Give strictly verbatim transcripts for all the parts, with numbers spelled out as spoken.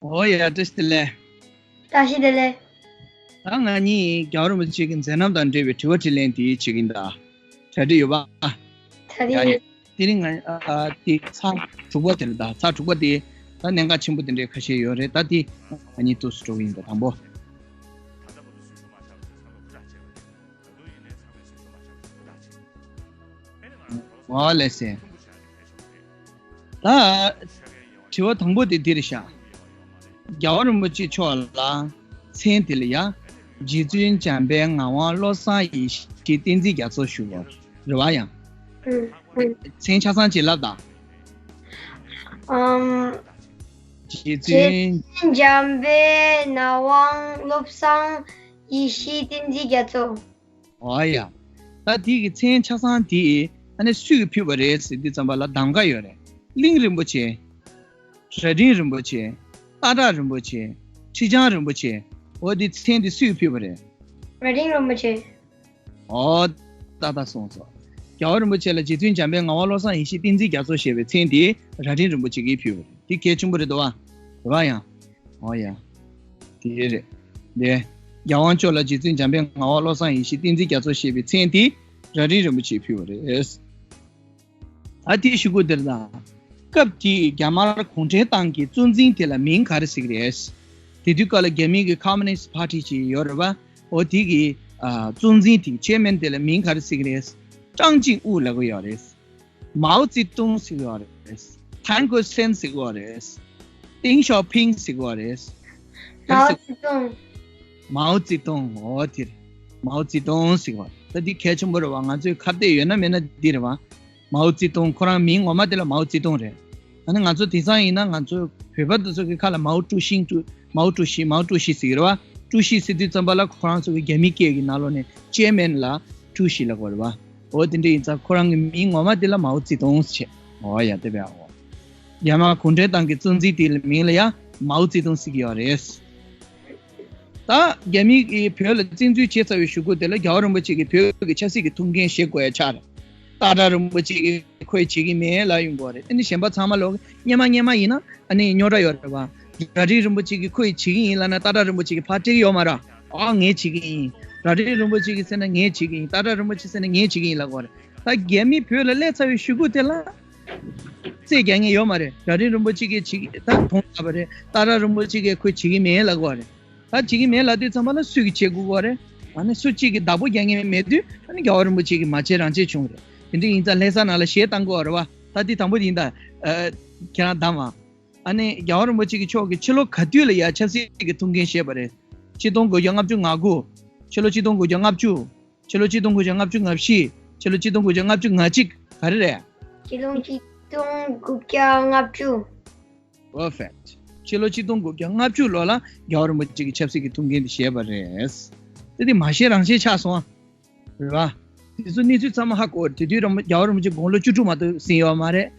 ཨོ་ཡ། བཀྲ་ཤིས་བདེ་ལེགས། བཀྲ་ཤིས་བདེ་ལེགས། ད་ང་གཉིས་རྒྱལ་བ་རིན་པོ་ཆེ་གི་མཛད་རྣམ་དང་འབྲེལ་བའི་དྲི་བ་དྲིས་ལན་དེ་བྱེད་ཀྱིན་གདའ། གྲ་སྒྲིག་ཡོད་པ། གྲ་སྒྲིག་ཡ་ཡོད། ཡ། དེ་རིང་ང་ཨ་དེ་ཚར་དྲུག་པ་དེ་རེད། ད་ཚར་དྲུག་པ་དེ་ད་གནད་འགག་ཆེན་པོ་དེ་འདྲའི་ཁ་ཤས་ཡོད་རེད། ད་དེ་ང་གཉིས་ཐུགས་སུ་འགྲོ་གི་ཡིན། ད་དང་པོ། ཨོ་ལགས་སེ། ད་དྲི་བ་དང་པོ་དེ་འདི་རེད་ཤག། རྒྱལ་བ་རིན་པོ་ཆེ་མཆོག་ལ་མཚན་དེ་ལ་ཡ། རྗེ་བཙུན་འཇམ་དཔལ་ངག་དབང་བློ་བཟང་ཡེ་ཤེས་བསྟན་འཛིན་རྒྱ་མཚོ་ཞུ་བ་རེད་བ་ཡ། ཨུ། ཨུ། མཚན་ཆ་ཚང་ཅིག་ལབ་དང་། ཨམ། རྗེ་བཙུན། རྗེ་བཙུན་འཇམ་དཔལ་ངག་དབང་བློ་བཟང་ཡེ་ཤེས་བསྟན་འཛིན་རྒྱ་མཚོ། ཨོ་ཡ། ད་དེ་གི་མཚན་ཆ་ཚང་དེ་ཨ་ནི་སུས་ཕུལ་བ་རེད་ཟེར་དུས་ཙམ་པ་ལ་གདམ་ག་ཡོད་རེད། གླིང་རིན་པོ་ཆེ། རྭ་སྒྲེང་རིན་པོ་ཆེ། སྟག་བྲག་རིན་པོ་ཆེ། ཁྲི་བྱང་རིན་པོ་ཆེ། འོ་དེ་མཚན་དེ་སུས་ཕུལ་བ་རེད། རྭ་སྒྲེང་རིན་པོ་ཆེ། ཨོ། ཏག་ཏག་སོང་སོང་། རྒྱལ་བ་རིན་པོ་ཆེ་ལ་རྗེ་བཙུན་འཇམ་དཔལ་ངག་དབང་བློ་བཟང་ཡེ་ཤེས་བསྟན་འཛིན་རྒྱ་མཚོ་ཞེས་པའི་མཚན་དེ་རྭ་སྒྲེང་རིན་པོ་ཆེ་གིས་ཕུལ་བ་རེད། དེ་གལ་ཆེན་པོ་རེད་དོ། རེད་བ་ཡ། ཨོ་ཡ། དེ་རེད། དེ། རྒྱལ་དབང་མཆོག་ལ་རྗེ་བཙུན་འཇམ་དཔལ་ངག་དབང་བློ་བཟང་ཡེ་ཤེས་བསྟན་འཛིན་རྒྱ་མཚོ་ཞེས་པའི་མཚན་དེ་རྭ་སྒྲེང་རིན་པོ་ཆེས་ཕུལ་བ་རེད། ད་དེའི་གཞུག་གུ་དེར་ད། སྐབས་དེའི་རྒྱ་དམར་གུང་ཁྲན་ཏང་གི་གཙོ་འཛིན་དེ་ལ་མིང་ག་རེ་ཟེར་གི་རེད། དེ་དུས་སྐབས་ལ་རྒྱ་མི་གི་ཁོ་མུ་ནིསྟ་པར་ཊི་ཅིག་ཡོད་རེད་བ། འོ་དེ་གི་ཨ་གཙོ་འཛིན་དེ་ཅེར་མེན་དེ་ལ་མིང་ག་རེ་ཟེར་གི་རེད། ཀྲང་ཅིང་ཨུ་ལབ་གི་ཡོད་རེད། མའོ་ཙེ་ཏུང་ཟེར་གི་ཡོད་རེད། ཐན་ཀོ་སན་ཟེར་གི་ཡོད་རེད། ཏེང་ཞའོ་ཕིང་ཟེར་གི་ཡོད་རེད། མའོ་ཙེ་ཏུང་། མའོ་ཙེ་ཏུང་། འོ་དེ་རེད། མའོ་ཙེ་ཏུང་ཟེར་གི་ཡོད་རེད། ད་འདི་གལ་ཆེན་པོ་རེད་བ། ང་ཚོའི་ཁ་གཏད་ཡོད་ན་མེད་ན་འདི་རེད་བ། མའོ་ཙེ་ཏུང་། ཁོ་རང་མིང་ངོ་མ་དེ་ལ་མའོ་ཙེ་ཏུང་རེད། ཨ་ནི་ང་ཚོ་དེང་སང་ཡིན་ན་ང་ཚོ་བོད་པ་དེ་ཚོ་གི་ཁ་ལ་མའོ་ཀྲུའུ་ཞི་ཀྲུའུ། མའོ་ཀྲུའུ་ཞི། མའོ་ཀྲུའུ་ཞི་ཟེར་གི་རེད་བ། ཀྲུའུ་ཞི་ཟེར་དུས་ཙམ་པ་ལ་ཁོ་རང་ཚོ་གི་རྒྱ་མི་སྐད་ཀྱི་ནང་ལོགས་ནས་ཅེར་མེན་ལ་ཀྲུའུ་ཞི་ལབ་དགོས་རེད་བ། འོ་དེ་འདྲ་ཡིན་ཙང་ཁོ་རང་གི་མིང་ངོ་མ་དེ་ལ་མའོ་ཙེ་ཏུང་ཟེར་བྱས། འོ་ཡ། དེ་བས་འོ། རྒྱ་དམར་གུང་ཁྲན་ཏང་གི་གཙོ་འཛིན་དེ་ལ་མིང་ལ་ཡ་མའོ་ཙེ་ཏུང་ཟེར་གི་ཡོད་རེད། ད་རྒྱ་མི་གིས་བོད་ལ་བཙན་འཛུལ་བྱས་ཚར་བའི་གཞུག་གུ་དེ་ལ་རྒྱལ་བ་རིན་པོ་ཆེ་གིས་བོད་ཀྱི་ཆབ་སྲིད་ཀྱི་ཐུགས་འགན་བཞེས་དགོས་ཡ་ཆགས་རེད། སྟག་བྲག་རིན་པོ་ཆེ་གིས་ཁོས་བྱེད་ཀྱི་མེད་ལབ་ཡོང་གི་རེད། ཨ་ནི་གཞན་པ་ཚང་མ་ལོག་སྔོན་མ་སྔོན་མ་ཡིན་ན་ཨ་ནི་རྙོག་དྲ་ཡོད་རེད་བ། རྭ་སྒྲེང་རིན་པོ་ཆེ་གིས་ཁོས་བྱེད་ཀྱི་ཡིན་ལབ་ན་སྟག་བྲག་རིན་པོ་ཆེ་གིས་ཕར་སྤྲད་ཀྱི་ཡོད་མ་རེད། ཨ་ངས་བྱེད་ཀྱི་ཡིན། རྭ་སྒྲེང་རིན་པོ་ཆེ་གིས་ཟེར་ན་ངས་བྱེད་ཀྱི་ཡིན། སྟག་བྲག་རིན་པོ་ཆེ་ཟེར་ན་ངས་བྱེད་ཀྱི་ཡིན་ལབ་དགོས་རེད། ད་རྒྱ་མི་བོད་ལ་སླེབས་ཚར་བའི་གཞུག་གུ་དེ་ལ་རྩོད་རྒྱག་མཁན་ཡོད་མ་རེད། རྭ་སྒྲེང་རིན་པོ་ཆེ་གིས་བྱེད་ཀྱི་ད་དོན་དག་པ་རེད། སྟག་བྲག་རིན་པོ་ཆེ་གིས་ཁོས་བྱེད་ཀྱི་མེད་ལབ་དགོས་རེད། ད་བྱེད་ཀྱི་མེད་ལབ་དུས་ཙམ་པ་ལ་སུས་ཀྱིས་བྱེད་དགོས་ཀྱི་རེད། ཨ་ནི་སུ་གཅིག་གིས་བདག་པོ་རྒྱག་མཁན་མེད་དུས་ཨ་ནི་རྒྱལ་བ་རིན་པོ་ཆེ་གིས་མ་བྱེད་རང་བྱེད་བྱུང་རེད། དེ་འདྲ་ཡིན་ཙང་ལྷ་ས་ནང་ལ་གཞས་བཏང་དགོས་རེད་བ། ད་འདི་དང་པོ་ཡིན་ད། ཨ། ཁྱེད་རང་གདམ་བ། ཨ་ནི་རྒྱལ་བ་རིན་པོ་ཆེ་གི་མཆོག་གིས་ཕྱི་ལོ་ག་དུས་ལ་ཡ་ཆབ་སྲིད་ཀྱི་ཐུགས་འགན་བཞེས་པ་རེད། ཆིག་སྟོང་དགུ་བརྒྱ་ལྔ་བཅུ་ང་དགུ། ཕྱི་ལོ་ཆིག་སྟོང་དགུ་བརྒྱ་ལྔ་བཅུ། ཕྱི་ལོ་ཆིག་སྟོང་དགུ་བརྒྱ་ལྔ་བཅུ་ང་བཞི། ཕྱི་ལོ་ཆིག་སྟོང་དགུ་བརྒྱ་ལྔ་བཅུ་ང་གཅིག་ག་རེ་རེད། ཕྱི་ལོ་ཆིག་སྟོང་དགུ་བརྒྱ་ལྔ་བཅུ། Perfect. ཕྱི་ལོ་ཆིག་སྟོང་དགུ་བརྒྱ་ལྔ་བཅུ་ལོ་ལ་རྒྱལ་བ་རིན་པོ་ཆེ་གི་ཆབ་སྲིད་ཀྱི་ཐུགས་འགན་དེ་བཞེས་པ་རེད། དེ་དེ་མ་བཞེས་རང་བཞེས་ཆགས་སོང་ཨ། རེད་བ། དེ་ཚོ་གནས་ཚུལ་ཚང་མ་ཧ་གོ། དེ་དུས་རིན་པོ་རྒྱལ་བ་རིན་པོ་ཆེ་དགུང་ལོ་བཅུ་དྲུག་མ་གཏོགས་ཟིན་ཡོད་མ་རེད།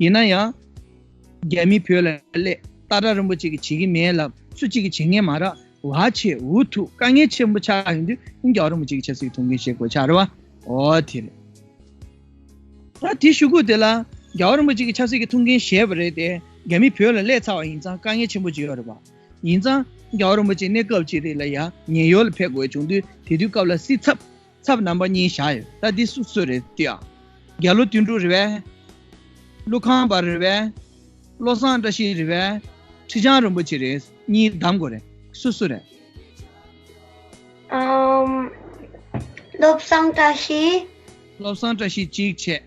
ཡིན་ན་ཡང་། རྒྱ་མི་བོད་ལ་སླེབས། སྟག་བྲག་རིན་པོ་ཆེ་གིས་བྱེད་ཀྱི་མེད་ལབ། སུ་གཅིག་གིས་བྱེད་མཁན་མ་རེད། བ་ཆེ་འུ་ཐུག་དཀའ་ངལ་ཆེན་པོ་ཆགས་ཡོང་དུས་རྒྱལ་བ་རིན་པོ་ཆེ་གི་ཆབ་སྲིད་ཀྱི་ཐུགས་འགན་བཞེས་དགོས་ཆགས་རེད་བ། འོ་དེ་རེད། ད་དེ་གཞུག་གུ་དེ་ལ་རྒྱལ་བ་རིན་པོ་ཆེ་གི་ཆབ་སྲིད་ཀྱི་ཐུགས་འགན་བཞེས་པ་རེད་དེ། རྒྱ་མི་བོད་ལ་སླེབས་ཚར་བ་ཡིན་ཙང་དཀའ་ངལ་ཆེན་པོ་ཅིག་ཡོད་རེད་བ། ཡིན་ཙང་རྒྱལ་བ་རིན་པོ་ཆེ་གནས་སྐབས་ཅིག་རེ་ལ་ཡ་ཉེན་གཡོལ་ལ་ཕེབས་དགོས་བྱུང་དུས། དེ་དུས་སྐབས་ལ་སྲིད་ཚབ། ཚབ་རྣམ་པ་གཉིས་བཞག་ཡོད། ད་འདི་སུ་སུ་རེད་ལྟོས་ཨ། རྒྱ་ལོ་དོན་གྲུབ་རེད་པས། ཀླུ་ཁང་པ་རེད་པས། བློ་བཟང་བཀྲ་ཤིས་རེད་པས། ཁྲི་བྱང་རིན་པོ་ཆེ་རེད། གཉིས་གདམ་དགོས་རེད། སུ་སུ་རེད། ཨམ། བློ་བཟང་བཀྲ་ཤིས། བློ་བཟང་བཀྲ་ཤིས་གཅིག་བྱས།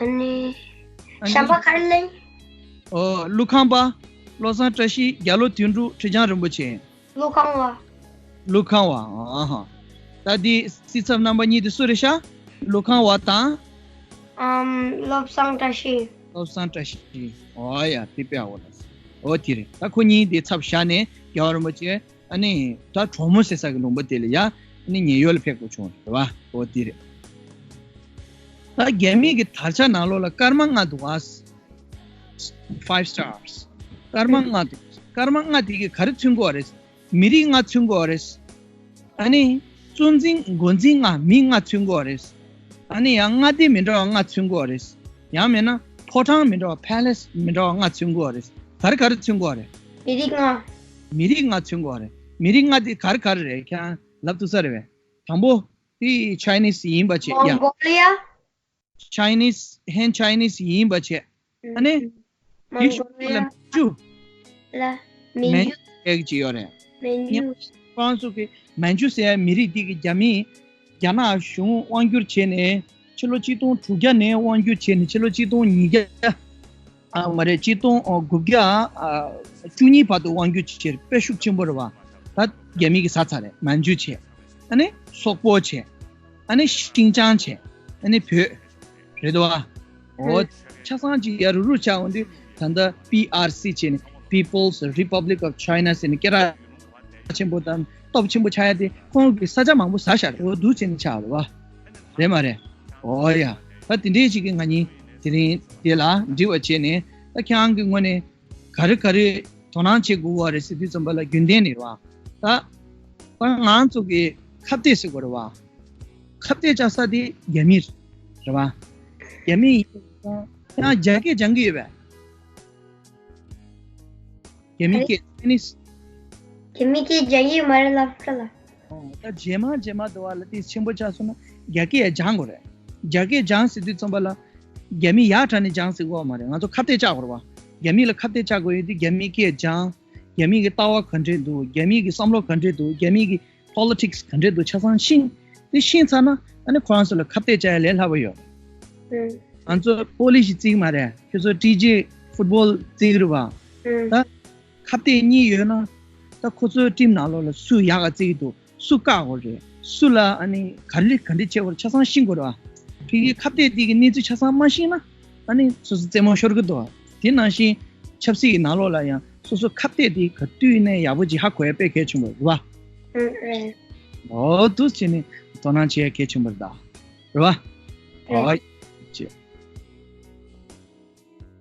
ཨ་ནི། ཨ་ནི། གཞན་པ་ག་རེ་གླེང་། ཨོ། ཀླུ་ཁང་པ། བློ་བཟང་བཀྲ་ཤིས། རྒྱ་ལོ་དོན་གྲུབ། ཁྲི་བྱང་རིན་པོ་ཆེ། ཀླུ་ཁང་བ། ཀླུ་ཁང་བ། ཨ་ཧ། ད་འདི་སྲིད་ཚབ་རྣམ་པ་གཉིས་དེ་སུ་རེད་ཤག། ཀླུ་ཁང་བ་དང་། ཨམ། བློ་བཟང་བཀྲ་ཤིས། བློ་བཟང་བཀྲ་ཤིས། ཨོ་ཡ། དེ་དཔེ་ཨ་འོ་ལ། ཨོ་དེ་རེད། ད་ཁོ་གཉིས་དེ་ཚབ་བཞག་ནས་རྒྱལ་བ་རིན་པོ་ཆེ། ཨ་ནི་ད་གྲོགས་མོ་ཟེར་ས་གི་ལུང་པ་དེ་ལ་ཡ། ཨ་ནི་ཉེན་གཡོལ་ལ་ཕེབས་དགོས་བྱུང་རེད་བ། ཨོ་དེ་རེད། ད་རྒྱ་མི་གི་དར་ཆ་ནང་ལོགས་ལ་སྐར་མ་ལྔ་འདུག་ཨ། Five stars. སྐར་མ་ལྔ་འདུག་སྐར་མ་ལྔ་དེ་གི་ག་རེ་མཚོན་གི་ཡོད་རེད། མི་རིགས་ལྔ་མཚོན་གི་ཡོད་རེད། ཨ་ནི་གཙོ་འཛིན་འགོ་འཛིན་ལྔ་མི་ལྔ་མཚོན་གི་ཡོད་རེད། ཨ་ནི་ཡང་མངའ་སྡེ་མི་འདྲ་བ་ལྔ་མཚོན་གི་ཡོད་རེད། ཡང་མིན་ན་ཕོ་བྲང་མི་འདྲ་བ་palace མི་འདྲ་བ་ལྔ་མཚོན་གི་ཡོད་རེད། ག་རེ་ག་རེ་མཚོན་གི་ཡོད་རེད། མི་རིགས་ལྔ། མི་རིགས་ལྔ་མཚོན་དགོས་རེད། མི་རིགས་ལྔ་དེ་ག་རེ་ག་རེ་རེད། ཁྱེད་རང་ལབ་ཐུབ་ས་རེད་པས། དང་པོ་དེ་Chinese་ཡིན་པ་བྱས་ཡ། Mongolia། Chinese། Han Chinese་ཡིན་པ་བྱས། ཨ་ནི། དེ་ཤུགས་ལ་མན་ཇུ། ལ། མན་ཇུ་ཟེར་གྱི་ཡོད་རེད། མན་ཇུ། ཁོང་ཚོ་གི་མན་ཇུ་ཟེར་ཡ་མི་རིགས་དེ་གི་རྒྱ་མི་རྒྱ་ནག་གཞུང་དབང་བསྒྱུར་བྱས་ནས་ཕྱི་ལོ་གཅིག་སྟོང་དྲུག་བརྒྱ་ནས་དབང་བསྒྱུར་བྱས་ནས་ཕྱི་ལོ་གཅིག་སྟོང་ཉིས་བརྒྱ། ཨ་མ་རེད། གཅིག་སྟོང་དགུ་བརྒྱ་བཅུ་གཉིས་བར་དུ་དབང་བསྒྱུར་བྱས་དཔེ་ཤུགས་ཆེན་པོ་རེད་བ། ད་རྒྱ་མི་གི་ཟ་ཚར་རེད། མན་ཇུ་བྱས། ཨ་ནི་སོག་པོ་བྱས། ཨ་ནི་ཤིང་ཅང་བྱས། ཨ་ནི་བོད། རེད་དོ། ཨོ། ཆ་ཚང་ཅིག་ཡ་རུ་རུ་ཆགས་འོང་དུས་ད་ལྟ་པི་ཨར་སི་བྱས་ནས་People's Republic of China་ཟེར་ནས་སྐད་གྲགས་ཆེན་པོ་དང་སྟོབས་ཆེན་པོ་ཆགས་ཡ་དེ་ཁོང་གི་ས་ཆ་མང་པོ་ཟ་ཤག་རེད། འོ་འདུག་བྱས་ནས་ཆགས་རེད་བ། རེད་མ་རེད། ཨོ་ཡ། ད་དེ་འདྲའི་ཅིག་གི་ང་གཉིས་དེ་རིང་དེ་ལ་འདྲི་བ་བྱས་ནས་ད་ཁྱེད་རང་གི་ངོས་ནས་ག་རེ་ག་རེ་དོ་སྣང་བྱེད་དགོས་པ་རེད་ཟེར་དུས་ཙམ་པ་ལ་རྒྱུན་ལྡན་ནི་རེད་བ། ད་ད་ང་ཚོ་གི་ཁ་གཏད་ཟེར་དགོས་རེད་བ། ཁ་གཏད་བཅག་ས་དེ་རྒྱ་མི་རེད་བ། རྒྱ་མི་ཡིན་ཙང་ཡང་རྒྱ་སྐད་སྦྱང་གི་ཡོད་པས། རྒྱ་མི་སྐད་Chinese། རྒྱ་མི་སྐད་སྦྱང་གི་ཡོད་མ་རེད་ལབ་ཁ་ལ། ད་རྗེས་མ་རྗེས་མ་དུ་བ་ལ་དེ་ཆེན་པོ་ཆགས་སོང་ན་རྒྱ་སྐད་སྦྱང་དགོས་རེད། རྒྱ་སྐད་སྦྱང་ཟེར་དུས་ཙམ་པ་ལ་རྒྱ་མི་ཡག་དྲགས་ནས་སྦྱང་ཟེར་དགོས་བ་མ་རེད། ང་ཚོ་ཁ་གཏད་བཅག་དགོས་རེད་བ། རྒྱ་མི་ལ་ཁ་གཏད་བཅག་དགོས་ཡོད་དུས་རྒྱ་མི་སྐད་སྦྱང་། རྒྱ་མི་གི་ལྟ་བ་ག་འདྲས་འདུག་རྒྱ་མི་གི་བསམ་བློ་ག་འདྲས་འདུག་རྒྱ་མི་གི་Politics་ག་འདྲས་འདུག་ཆ་ཚང་ཤེས། དེ་ཤེས་ཚར་ན་ཨ་ནི་ཁོ་རང་ཚོ་ལ་ཁ་གཏད་བཅག་ཡ་ལས་སླ་པོ་ཡོད། ཨུམ། ང་ཚོ་པོ་ལི་ཤི་རྩིས་མ་རེད། ཁྱོད་ཚོ་ཊི་ཇེ་ཕུཊ་བོལ་རྩིས་རེད་བ། ཨུམ། ད་ཁ་གཏད་གཉིས་ཡོད་ན་ད་ཁོ་ཚོའི་ཊིམ་ནང་ལོགས་ལ་སུ་ཡག་ག་རྩིས་འདུག་སུ་བཀག་དགོས་རེད། སུ་ལ་ཨ་ནི་ག་རེ་ག་འདྲས་བྱེད་དགོས་རེད་ཆ་ཚང་ཤེས་དགོས་རེད་བ། ཕ་གིའི་ཁ་གཏད་དེ་གི་གནས་ཚུལ་ཆ་ཚང་མ་ཤེས་ན་ཨ་ནི་སོ་སོ་རྩེད་མོ་ཤོར་གི་འདུག་དེ་ནང་བཞིན་ཆབ་སྲིད་ཀྱི་ནང་ལོགས་ལ་ཡང་སོ་སོ་ཁ་གཏད་དེ་ག་དུས་ནས་ཡག་པོ་ཅིག་ཧ་གོ་ཡ་དཔེ་གལ་ཆེན་པོ་རེད་བ། ཨུམ། ཨོ་འདུག་བྱས་ནས་དོ་སྣང་བྱེད་ཡ་གལ་ཆེན་པོ་རེད་ད། རེད་བ། ཨོ།